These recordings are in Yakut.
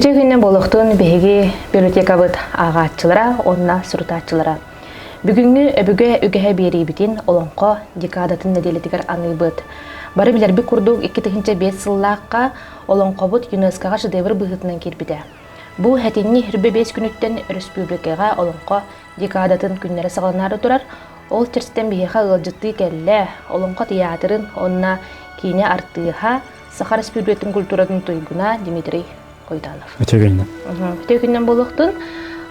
Үтүө күннэн буолуохтун биһиги библиотекабыт ааҕааччылара уонна сурутааччылара. Бүгүҥҥү өбүгэ үгэһэ биэриибитин Олоҥхо декадатын нэдиэлэтигэр аныыбыт. Бары билэрбит курдук 2005 сыллаахха Олоҥхобут ЮНЕСКО-ҕа шедевр быһыытынан киирбитэ. Бу сэтинньи 25 күнүттэн өрөспүүбүлүкэҕэ Олоҥхо декадатын күннэрэ саҕаланаары турар. Ол чэрчитэн биһиэхэ ыалдьыттыы кэллэ Олоҥхо тыйаатырын уонна киинэ артыыһа, Саха Республикатын культуратын туйгуна Дмитрий Койданов. Үтүө күннэн. Үтүө күннэн буолуохтун.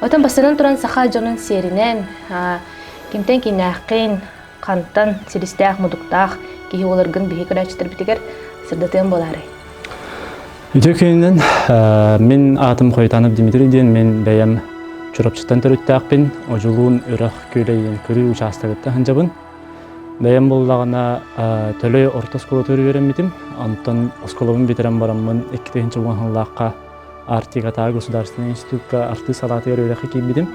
Отон бастатан туран саха дьонун сиэринэн кимтэн кинээххин, хантан силистээх-мутуктаах киһи буоларгын биһи көрөөччүлэрбитигэр сырдатыан буолаарай? Үтүө күнүнэн мин аатым Хойтанов Дмитрий диэн мин бэйэм Чурапчыттан төрүттээхпин, Одьулуун үрэх күөлэйин кырыы учаастагыттан сылдьабын. Бэйэм буоллаҕына Төлөй орто оскуолатыгар үөрэммитим. Онтон оскуолабын бүтэрэн бараммын 2010 сыллаахха Арктикатааҕы государственнай институкка артыыс салаатыгар үөрэххэ киирбитим.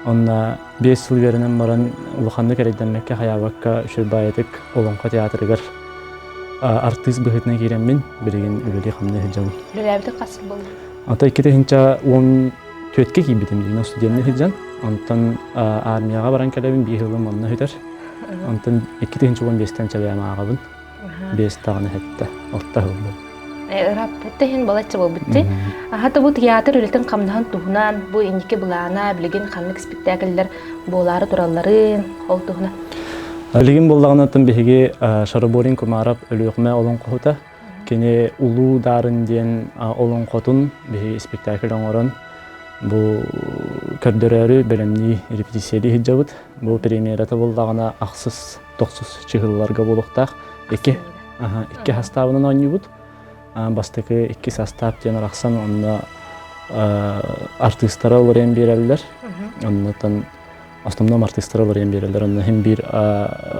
Онно 5 сыл үөрэнэн баран улаханнык эрэйдэммэккэ, хайаабакка үчүгэй Олоҥхо театрыгар артыыс быһыытынан киирэммин билигин үлэлии-хамныы сылдьабын. Үлэлээбитиҥ хас сыл буолла? Ата 2014-кэ киирбитим дии, студенныы сылдьан. Онтон армияҕа баран кэлэбин, биир сылым онно сүтэр. Онтон 2015-тэн чэбээн ааҕабын. Биэс даҕаны хэттэ, алта сыл буолла. Ырааппыт иһин балачча буолбут дии. Аһата бу театр үлэтин хамнаһын туһунан, бу инники былаана, билигин ханнык спектакльлэр буолаары туралларын, ол туһунан. Билигин буоллаҕына биһиги Шараборин Кумаров Өлүөхүмэ олоҥхоһута. Кини Улуу Дарын диэн олоҥхотун биһиги спектакль оҥорон бу көрдөрөөрү бэлэмнии репетициялыы сылдьабыт. Бу премьерата буоллаҕына ахсыс тохсус чыһылларга буолуохтаах. Икки, икки састаабынан оонньуубут. Бастакы икки састаап диэн арахсан онно артыыстара уларыйан биэрэллэр. Оннотон основном артыыстара уларыйан биэрэллэр. Онно иһин биир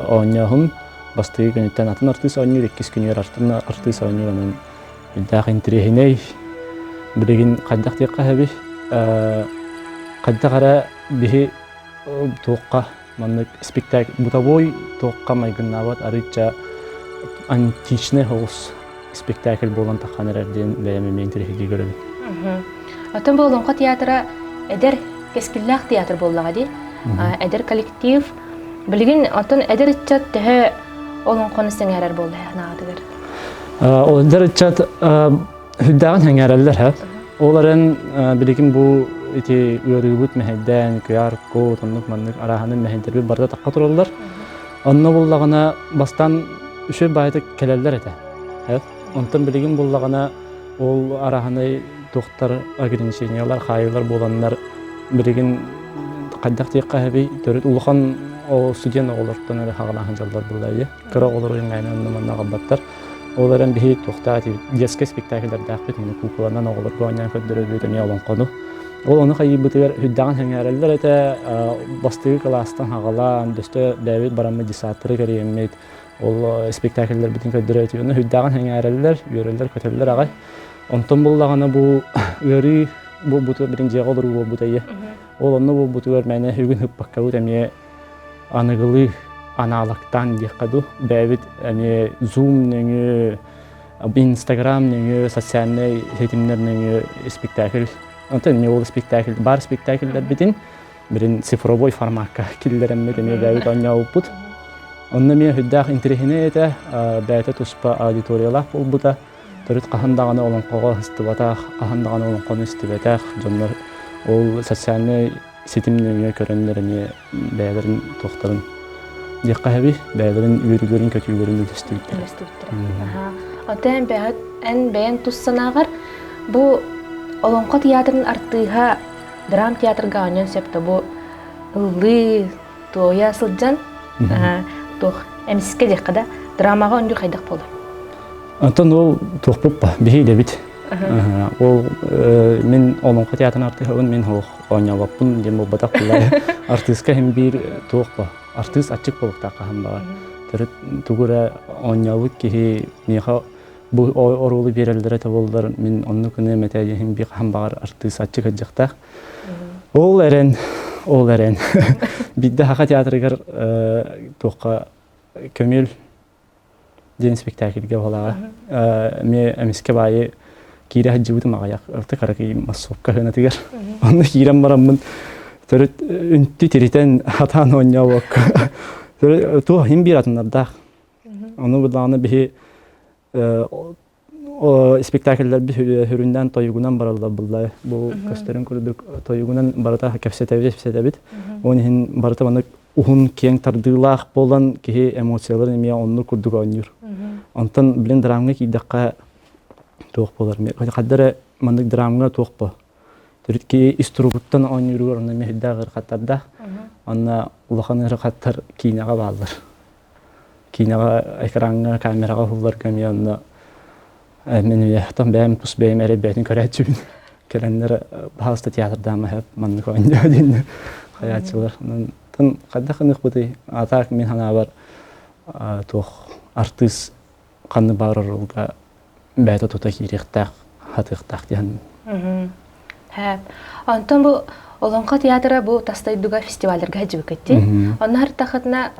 оонньооһун бастакы күнүттэн атын артыыс оонньуур, иккис күнүгэр атын артыыс оонньуур. Онон элбэх интэриэһинэй. Билигин хайдах диэххэ сөбүй? Хайдах эрэ биһи туохха Маннык спектакль бытовой туохха майгыннаабат арыычча античнай соҕус спектакль буолан таххан эрэр диэн бэйэм эмиэ интэриэһиргии көрөбүн. Оттон бу Олоҥхо театра эдэр кэскиллээх театр буоллаҕа дии. Эдэр коллектив. Билигин оттон эдэр ыччат төһө олоҥхону сэҥээрэр буолла санаатыгар? Ол эдэр ыччат Сүрдээҕин сэҥээрэллэр һэ. Ол эрэн билигин бу ити ыарыыбыт мэһэйдээн, QR-код оннук маннык арааһанын мэһэйдэрбит барыта тахха тураллар. Онно буллаҕына бастаан үчүгэй баайытык кэлэллэр этэ. Онтон билигин буллаҕына ол арааһынай туохтар ограничениялар, хаайыылар буоланнар билигин хайдах диэххэ сөбүй төрүт улахан студент оҕолортон эрэ хаҕалааһын дьаллар буолла кыра оҕолору иҥээнэ онно манна аҕалбаттар. Ол эрэн биһи туохтаах детскай спектакльдардаахпыт, маны куукуланан оҕолорго оонньоон көрдөрөбүт эмиэ олоҥхону. Ол ону хайыыбытыгар үрдэҕин сэҥээрэллэр этэ, бастакы кылаастан хаҕалаан, дөстө бэйэбит бараммыт десанттары кэрийэммит, ол спектакльлэрбитин көрдөрө Ону үрдэҕин сэҥээрэллэр, үөрэллэр-көтөллөр аҕай. Онтон буллаҕына бу ыарыы буолбутугар билин дьиэҕэ олоруу буолбута ийэ. Ол онно буолбутугар мээнэ үгүн ыппаккабыт эмиэ аныгылыы аналогтаан диэххэ дуу, бэйэбит эмиэ Zoom нөҥүө, Instagram нөҥүө, социальнай ситимнэр нөҥүө спектакль, онтон эмиэ ол спектакль, баар спектакльлэрбитин бирин цифровой формакка киллэрэммит эмиэ бэйэбит оонньообуппут. Онно эмиэ сүрдээх интэриэһинэй этэ, бэйэтэ туспа аудиториялаах буолбута. Төрүт хаһан даҕаны олоҥхоҕо сыстыбатах, хаһан даҕаны олоҥхону истибэтэх дьоннор ол социальнай ситим нөҥүө көрөннөр эмиэ бэйэлэрин туохтарын диэххэ сөбүй бэйэлэрин үөрүүлэрин көтүүлэрин үллэстибиттэр үллэстибиттэр Оттон эн эн бэйэҥ тус санааҕар бу Олоҥхо театрын артыыһа драм театрга оонньуон сөп да бу ыллыы туойа сылдьан туох эмискэ диэххэ да драмаҕа оонньуур хайдах буолар Онтон ол туохпут биһи идэбит. Ол мин Олоҥхо театрын артыыһабын, мин оонньообоппун диэн буолбатах буоллар. Артыыска иһин биир туох ба артыыс аччык буолуохтаах хаһан баҕар. Төрүт тугу эрэ оонньообут киһи миэхэ бу оруолу биэрэллэрэ тобуллар мин оннук гыныам этэ иһин биир хаһан баҕар артыыс аччык сылдьыахтаах. Ол эрэн, ол эрэн биирдэ Саха театрыгар туохха көмүөл диэн спектакльга буолаҕа. Эмиэ эмискэ баайы Киирэ сылдьыбытым аҕыйах ырты каракый массовка хынатыгар. Онно киирэн бараммын төрүт үнтү тиритэн хатаан оонньообокко. Туох иһин биир атыннардаах. Ону быдаҕына биһи спектакльлэрбит сүрүннээн тойугунан бараллар булла. Бу көстөрүн курдук тойугунан барыта кэпсэтэбит, кэпсэтэбит. Ол иһин барыта маннык уһун киэҥ тардыылаах буолан киһи эмоцияларын эмиэ оннук курдук оонньуур. Онтон билин драмҥа киирдэххэ туох буолар хайда эрэ маннык драмҥа туох бо төрүт киһи ис туругуттан оонньууругар онно эмиэ сүрдээх ыарахаттардаах. Онно улахан ыарахаттар киинэҕэ бааллар. Киинэҕэ экраҥҥа камераҕа уһулларга эмиэ онно мин үйэхтэн бэйэм тус бэйэм эрэ бэйэтин көрөөччүбүн. Кэлэннэр баһаалыста театрдаама сөп маннык оонньоо диэн хайааччылар. Онон хайдах гыныахпытый? А так мин санаабар туох артыыс ханнык баар оруолга бэйэтэ тута киириэхтээх, хатыахтаах диэн. Һэ. Онтон бу Олоҥхо театра бу тас дойдуга фестивалларга сылдьыбыккыт Онно хартахытына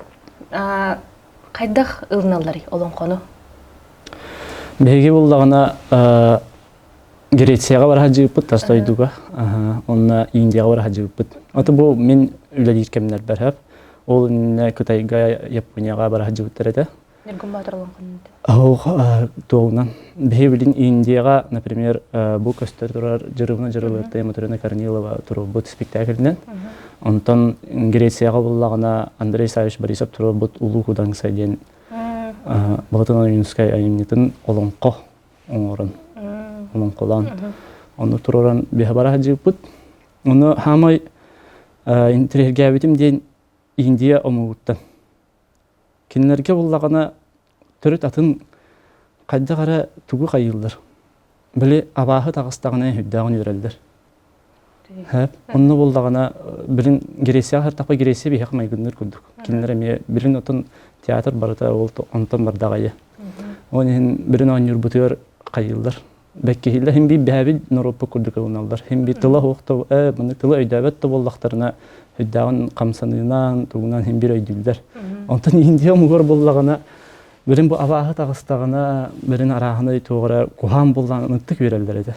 хайдах ылыналларый олоҥхону? Биһиги буллаҕына Грецияҕа бара сылдьыбыппыт тас дойдуга. Онно Индияҕа бара сылдьыбыппыт. Ото бу мин үлэлиир кэмнэрбэр һэп. Ол иннинэ Кытайга, Японияҕа бара сылдьыбыттар этэ. Ньургун Боотур олоҥхонун Туоҕунан. Биһи билин Индияҕа, например, бу көстө турар Дьырыбына Дьырылыатта Матрена Корнилова туруорбут спектаклинэн. Онтон Грецияҕа буллаҕына Андрей Савич Борисов туруорбут Улуу Кудаҥса диэн Былатон Ойуунускай айымньытын олоҥхо оҥорон, олоҥхолоон ону туруоран биһи бара сылдьыбыппыт. Ону хаамай интэриэһиргээбитим диэн Индия омугуттан. Кинилэргэ буллаҕына төрүт атын хайдах эрэ тугу хайыыллар. Били абааһы таҕыстаҕына сүрдээҕин үөрэллэр. Һэп. Онно буллаҕына билин Грецияҕа сыртахпа Греция биһиэхэ майгынныыр курдук. Кинилэр эмиэ билин отон театр барыта ол онтон бардаҕайы. Ол иһин билин оонньуурбутугар хайыыллар. Бэккиһиллэр хин биир бэһэбит норуоппут курдук ылыналлар. Хин биир тыла суох да маннык тылы өйдөөбөт да буоллахтарына сүрдээҕин хамсаныынан, тугунан хин биир өйдүүллэр. Онтон Индия омугар буллаҕына Билин бу абааһы таҕыстаҕына, билин арааһынай туох эрэ куһаан буллаҕына ынтык үөрэллэр этэ.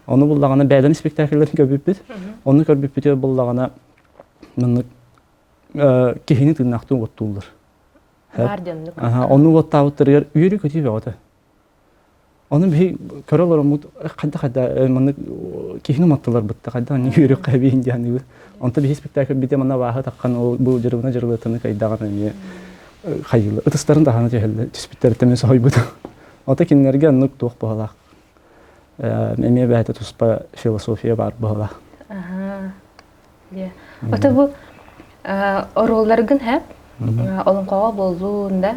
Ону буллаҕына бэйэлэрин спектакльларын көрбүппүт. Ону көрбүппүтүгэр буллаҕына маннык киһини тыыннаахтыы уоттууллар. Баар дьоннук. Ону уоттаабыттарыгар үөрүү-көтүү бөҕөтө. Ону биһи көрө олороммут хайда-хайда маннык киһини уматтылар бытта хайда анньы үөрүөххэ эбиин диэн Онто биһи спектакль бите манна бааһы таххан ол бу дьырыбына дьырылыаттаны кайдаҕын эмиэ хайыылар ытыстарын таһана түһэллэр түспүттэриттэн мин соһуйбутум. Ото кинилэргэ оннук туох быһалаах эмиэ бэйэтэ туспа философия баар быһалаах. Ото бу оруолларгын хэп олоҥхоҕо буоллун да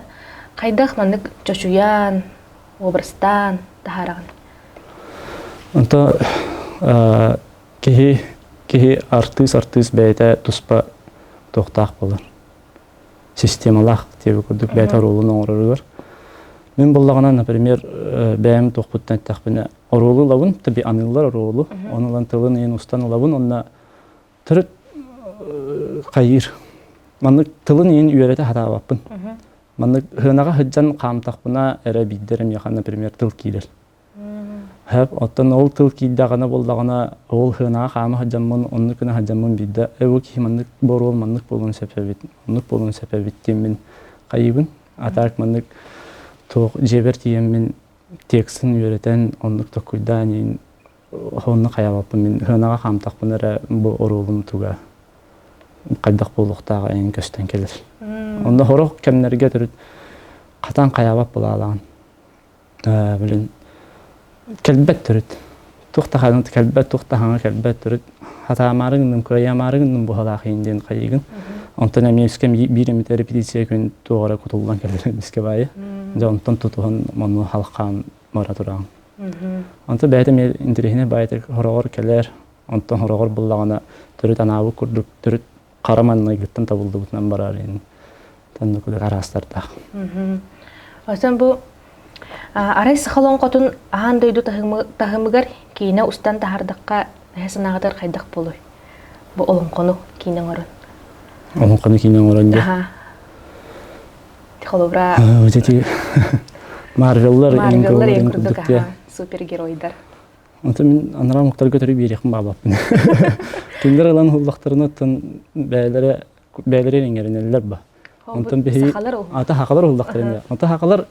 хайдах маннык чочуйан, образтаан таһаараҕын? Онто киһи киһи артыыс артыыс бэйэтэ туспа туохтаах буолар. Системалаах диэби курдук бэйэтэ оруолун оҥороругар. Мин буллаҕына, например, бэйэм туохпуттан эттэхпинэ, оруолу ылабын, таби аныыллар оруолу, ону ылан тылын ыйын устан ылабын, онно төрүт хайыыр. Маннык тылын ыйын үөрэтэ сатаабаппын. Маннык сыанаҕа сылдьан хаамтахпына эрэ биирдэ эрэ миэхэ, например, тыл киирэр. Һэп, оттон ол тыл киирдэҕинэ буоллаҕына, ол сыанаҕа хаама сылдьаммын, оннук гына сылдьаммын биирдэ, э бу киһи маннык боруол маннык буолуон сөп эбит, оннук буолуон сөп эбит диэммин хайыыбын. А так маннык туох дьиэбэр тиийэммин текстин үөрэтэн, оннук толкуйдаан иин онно хайаабаппын мин сыанаҕа хаамтахпына эрэ бу оруолум туга хайдах буолуохтааҕа эҥин көстөн кэлэр. Онно сорох кэмнэргэ төрүт хатан хайаабат булаалаан. Блин кэлбэт төрүт. Туох да хаһан кэлбэт, туох да хаҥа кэлбэт төрүт. Хатаамаары гынным, кыайаамаары гынным буһалаах иһин диэн хайыыгын. Онтон эмиэ үскэ биир эмит репетиция күн туох эрэ кутуллан кэлэр эмискэ баайы. Дьэ онтон тутуһан манны халхаан бара тураҕын. Онтон бэйэтэ эмиэ интэриэһинэй баайытык хороҕор кэлэр, онтон хороҕор буллаҕына төрүт анаабыт курдук төрүт хара маннайгыттан табыллыбытынан барар иһин таннык араастардаах. Оттон бу арай саха олоҥхотун аан дойду таһымыгар киинэ устан таһаардахха эһэ санааҕытыгар хайдах буолуой? Бу олоҥхону киинэ оҥорон. Олоҥхону киинэ оҥорон дьэ. Холобура Марвеллар Марвеллар курдук супергеройдар. Онтон мин анараа омуктарга төрү биэриэхпин баҕарбаппын. Кинилэр ылан уһуллахтарына оттон бэйэлэрэ бэйэлэрэ иҥэринэллэр ба. Онтон биһи ата хахалар уһуллахтарына. Онтон хахалар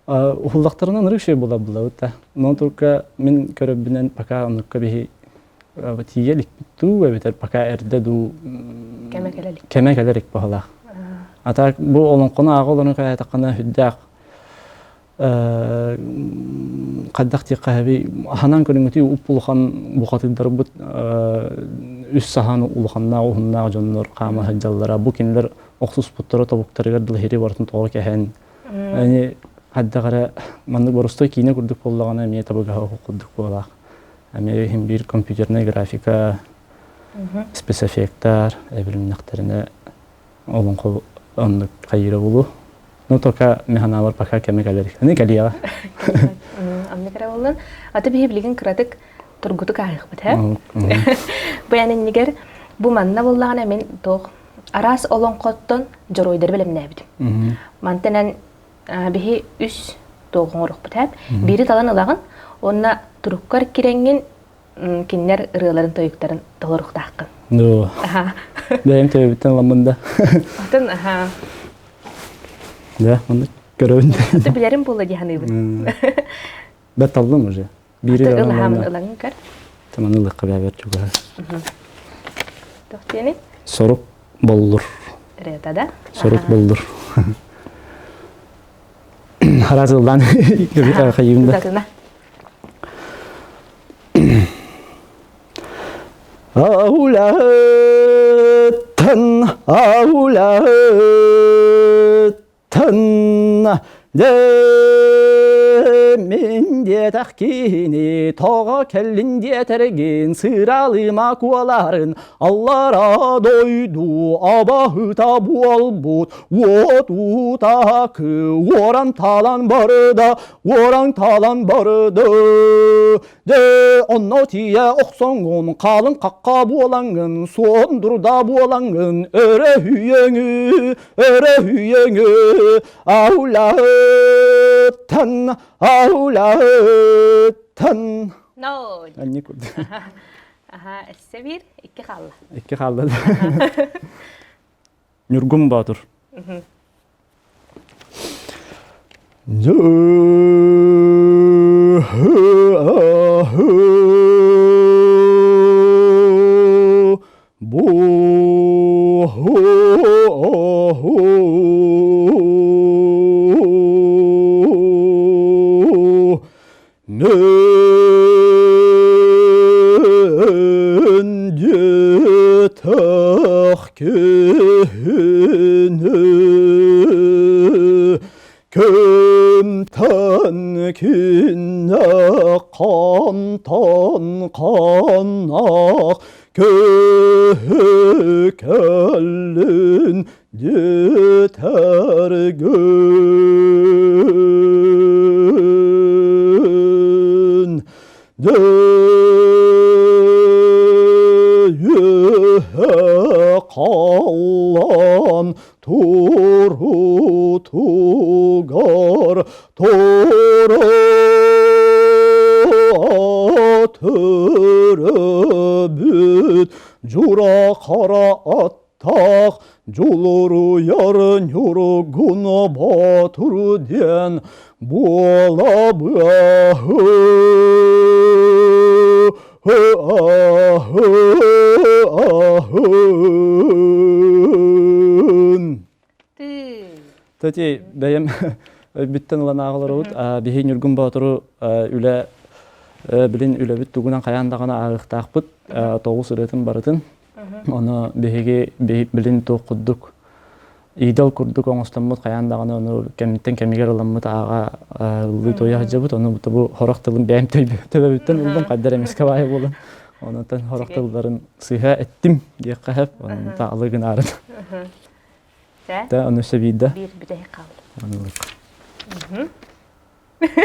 уһуллахтарына ынырык шей була булабыт да. Но только мин көрөбүнэн пока оннукка биһи тиийэ иликпит дуу эбэтэр пока эрдэ дуу кэмэ кэлэ илик. Кэмэ кэлэр илик баһылаах. А так бу олоҥхону ааҕа олорон кэлээтэххинэ сүрдээх хайдах диэххэ эбий ханан көрүҥүтүй уп-улахан бухатыырдарбыт үс саһаан улаханнаах уһуннаах дьоннор хаама сылдьаллара бу кинилэр охсуспуттара тобуктарыгар дылы сири барытын тоҕо кэһэн ини хайдах эрэ маннык боростуой киинэ курдук буоллаҕына эмиэ табыгаһа курдук буолаах эмиэ иһин биир компьютерная графика спецэффектар эбилиннэхтэринэ олоҥхо оннук хайыыра буолуо. Ну только мин санаабар пока кэмэ кэлэр. Аны кэлиэҕэ. Оннук эрэ буоллун. Аты биһи билигин кыратык тургутук ааһыахпыт, һэ? Бу эн иннигэр бу манна буоллаҕына мин туох араас олоҥхоттон дьоруойдары бэлэмнээбитим. Мантан эн биһи үс туох оҥоруохпут, һэ? Биири талан ылаҕын, уонна туруккар кирэҥҥин кинилэр ырыаларын тойуктарын толоруохтааххын. Ну, бэйэм төбөбүттэн ыламмын да. Атын, аха. Да, онно көрөбүн. Аты билэрим буолла дии саныыбын. Бэрт таллым уже. Биири ылаһамын ылаҥын көр. Таманы ылыахха бэбэр чугаһа. Туох диэни? Сорук боллур. Ырыата да? Сорук боллур. Хараас ыллаан хайыым да. Аулаттан, аулаттан, Мин диэтэх киһини тоҕо кэллин диэтэргин сыралыма куоларын аллара дойду абаһыта буолбут уот утаакы уоран талан барда уоран талан барды Дьэ, онно тиийэ охсоҥҥун, хаалыҥ хахха буолаҥҥын, суон дурда буолаҥҥын, өрө үйэҥи, өрө үйэҥи, аулаыттан, аулаыттан. No. Анни курдук. Аха, өссө биир, икки хаалла. Икки хаалла. Ньургун Боотур. Мөндүтөх күнү күнтэн күнэ хантан ханах көһүкөлүн Дүтэргүн Дөйүһэ қаллан турутугар тура төрөбүт жура қара ат Таах дьулуруйар Ньургун Боотур диэн буолабыаһын. Тыы. Тати бэйэм өйбүттэн ылан ааҕыларыбыт биһи Ньургун Боотуру үлэ билин үлэбит тугунан хайаан даҕаны ааҕыахтаахпыт тоҕус ырыатын барытын Ону биһиги билин туох курдук идол курдук оҥостоммут хайаан даҕаны ону кэмиттэн кэмигэр ыламмыт ааҕа ыллыы туойа сылдьабыт. Ону бу хорох тылын бэйэм төбөбүттэн ыллым хайдар эмискэ баайа буолан. Онтон хорох тылларын сыыһа эттим диэххэ сөп. Онон таалы гынаарын. Да, ону өссө биирдэ. Биир бүтэһик хаалла.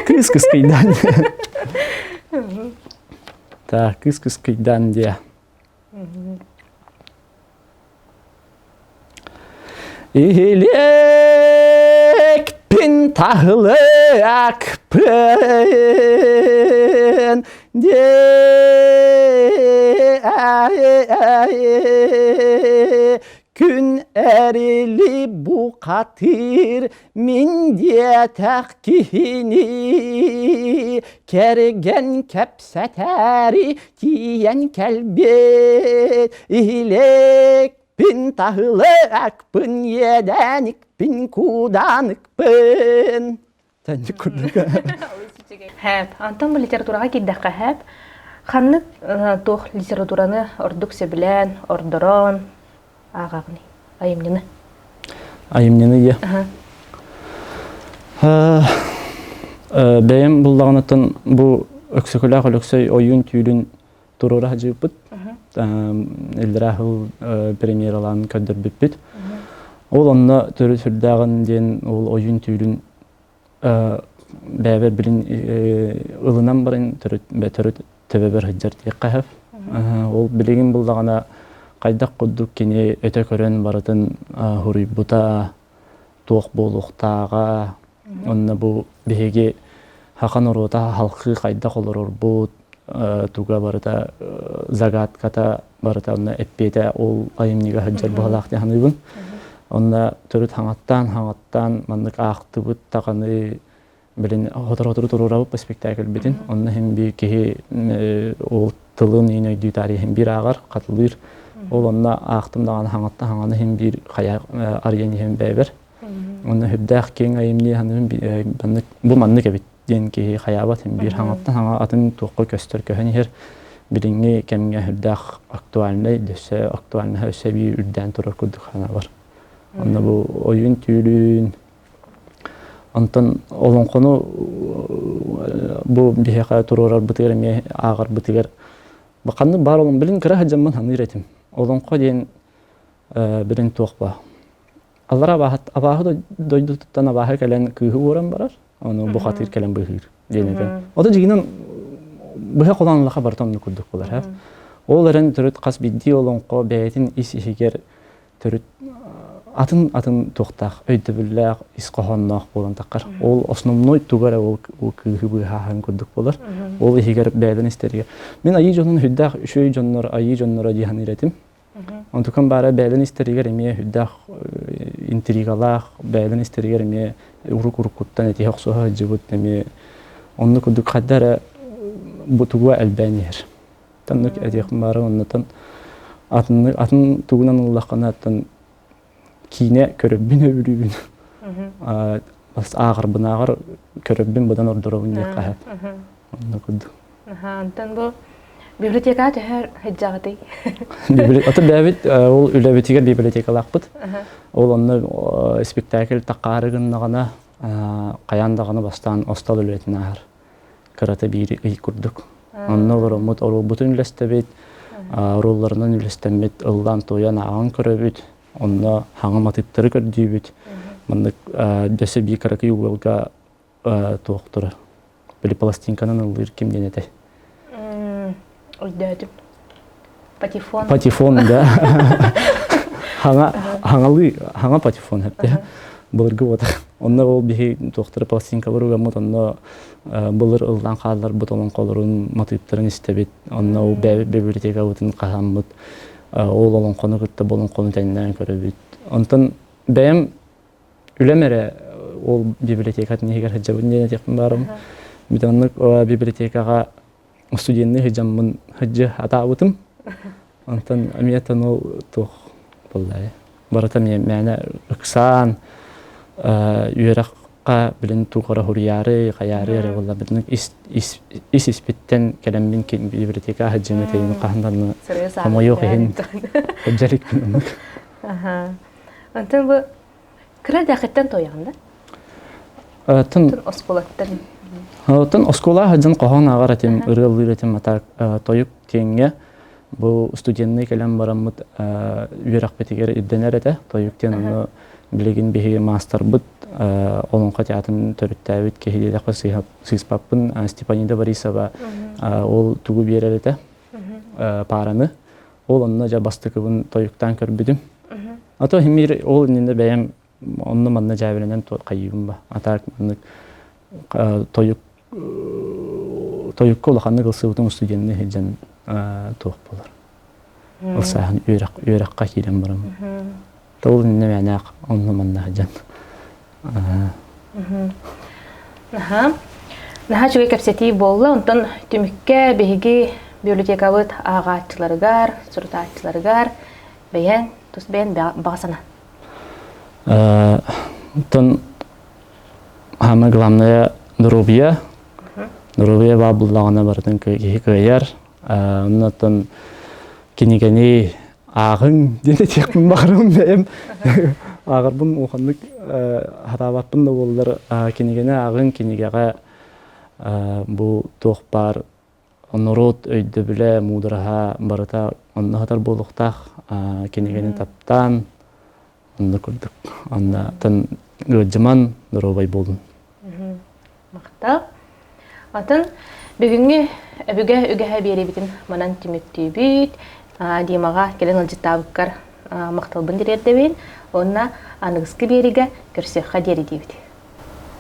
Кыыс кыскыйдаан. Так, кыыс кыскыйдаан диэ. Иһилиэкпин таһылыакпын. Күн эрили бухатыыр мин диэтэх киһини кэргэн кэпсэтээри тиийэн кэлбит иһиликпин таһылыкпын иэдээникпин куудааныкпын Тэнник курдук. Хэп. Антон бу литератураҕа киирдэххэ хэп. Ханнык туох литератураны ордук сөбүлээн, ордорон ааҕаҕыный? Айымньыны. Айымньыны иә. Бэйэм буллаҕынаттан бу Өксөкүлээх Өлөксөй ойуун түүлүн туруора сылдьыбыппыт. Иллэрээ сыл премьералаан көрдөрбүппүт. Ол онно төрүт сүрдээҕин диэн ол ойуун түүлүн бэйэбэр билин ылынан баран төрүт төрүт төбөбөр сылдьар диэххэ сөп. Ол билигин буллаҕына хайдах курдук кини өтө көрөн барытын хуруйбута, туох буолуохтааҕа, Онно бу биһиги саха норуота халхыы хайдах олорорбут, туга барыта загадката барыта онно эппиэтэ ол айымньыга сылдьар быһалаах дии саныыбын. Онно төрүт хаҥаттаан хаҥаттаан маннык аахтыбыт даҕаны билин сотору-сотору туруорабыт спектакльбитин. Онно иһин биир киһи ол тылын иин өйдүү таарыйа иһин биир ааҕар, хатылыыр. Ол онно аахтым даҕаны хаҥаттан хаҥаны иһин биир хайа арыйан иһин бэйэбэр. Онно сүрдээх киэҥ айымньы саныыбын маннык бу маннык эбит диэн киһи хайаабат син биир хаҥаттан хаҥа атын туохха көстөр көһөн иһэр билиҥҥи кэмҥэ сүрдээх актуальнай өссө актуальнаһа өссө биир үрдээн турар курдук санаабар. Онно бу ойуун түүлүн онтон олоҥхону бу биһиэхэ туруорарбытыгар эмиэ ааҕарбытыгар ханнык баар олоҥ билин кыра сылдьаммын саныыр этим. Олоҥхо диэн билин туох баа Аллара абааһы, абааһы дойдутуттан абааһы кэлэн кыыһы уоран барар, ону бухатыыр кэлэн быыһыыр диэн этэ. Ото дьигинэн быһа холоон лаха барыта оннук курдук буолар. Ол эрэн төрүт хас биирдии олоҥхо бэйэтин ис иһигэр төрүт атын атын туохтаах өйдөбүллээх ис хоһоонноох буолан таххар. Ол основной туга эрэ ол кыыһы быыһааһын курдук буолар. Ол иһигэр бэйэлэрин истэригэр. Мин айыы дьонун сүрдээх үчүгэй дьоннор айыы дьонноро дии саныыр этим. Онтукам баара бэйэлэрин истэригэр эмиэ сүрдээх интригалаах, бэйэлэрин истэригэр эмиэ урук-уруккуттан этиһэ охсуһа сылдьыбыт эмиэ оннук курдук хайда эрэ бу тугу элбээн иһэр. Таннык этиэхпин баара оннотон атын атын тугунан ыллаххына оттон киинэ көрөрбүн өбүлүүбүн. Ааҕарбынааҕар көрөрбүн быдан ордоробун диэххэ сөп. Онно курдук. Онтон бу библиотекаҕа төһө сылдьаҕытый? Ото бэйэбит ол үлэбитигэр библиотекалаахпыт. Ол онно спектакль такаары гыннаҕына хайаан даҕаны бастаан остуол үлэтин ааһар. Кырата биир ый курдук. Онно олороммут оруолбутун үлэстэбит, оруолларынан үлэстэммит ыллаан-туойан ааҕан көрөбүт. Онно хаҥа матыыптары көрдүүбүт. Маннык дөссө биир кыракый уолга туох турар. Били пластинканан ыллыыр ким диэн этэй? Өйдөөтүм. Патефон. Патефон, да. Хаҥа, хаҥалыы, хаҥа патефон хэпте. Былыргы вот. Онно ол биһи туохтары пластинкалар угаммыт, онно былыр ыллаан хаалларбыт олоҥхолорун матыыптарын истэбит. Онно ол библиотекабытын хаһаммыт. Ол олоҥхону кытта бу олоҥхону тэҥнээн көрөбүт. Онтон бэйэм үлэм эрэ ол библиотекатын иһигэр сылдьабын диэн этиэхпин баарым. Бүтэнник библиотекаҕа студенныы сылдьаммын сылдьа атаабытым. Онтон эмиэ ол туох буолла барыта эмиэ мээнэ ыксаан үөрэххэ билин туох эрэ суруйаары, хайаары эрэ буолла билин ис ис ис испиттэн кэлэммин библиотека сылдьыым этейин хаһан даҕаны хомойуох иһин сылдьар иликпин оннук. Онтон бу Кыра эрдэххиттэн туойаҕын да? Тын оскуолаттан. Тын оскуола сылдьан хоһоон ааҕар этим, ырыалыыр этим, а тойук диэҥҥэ бу студенныы кэлэн бараммыт үөрэхпитигэр ирдэнэр этэ. Тойук диэн ону билигин биһиги маастарбыт Олоҥхо театрын төрүттээбит киһи диэтэххэ сыыспаппын Степанида Борисова ол тугу биэрэр этэ паараны. Ол онно дьэ бастакыбын тойуктаан көрбүтүм. А то химир ол иннинэ бэйэм онно манна дьээбэлэнэн хайыыбын ба. А так маннык тойук Тойукка улаханнык ылсыбытым студенныы сылдьан туох буолар. Ылсааһын үөрэх үөрэххэ киирэн баран. Ол иннинэ мээнээх онно манна сылдьан. Наһаа наһаа үчүгэй кэпсэтии буолла. Онтон түмүккэ биһиги библиотекабыт ааҕааччыларыгар, сурутааччыларыгар бэйэҥ тус бэйэн баҕа санаа. Оттон самое главное доруобуйа. Доруобуйа баар буллаҕына барытын киһи кыайар. Оннуттан кинигэни ааҕыҥ диэн этиэхпин баҕарабын бэйэм. Ааҕарбын улаханнык хатаабаппын да буоллар кинигэни ааҕыҥ, кинигэҕэ бу туох баар норуот өйдөбүлэ, муудараһа барыта онно сытар буолуохтаах. Кинигэни таптаан, онно курдук. Оннотон ыалдьыман, доруобай буолун. Махтал. Атын бүгүҥҥү өбүгэ үгэһэ биэриибитин манан түмүктүүбүт. Димаҕа кэлэн ыалдьыттаабыккар махталбын тириэрдэбин. Уонна аныгыскы биэриигэ көрсүөххэ диэри диибит.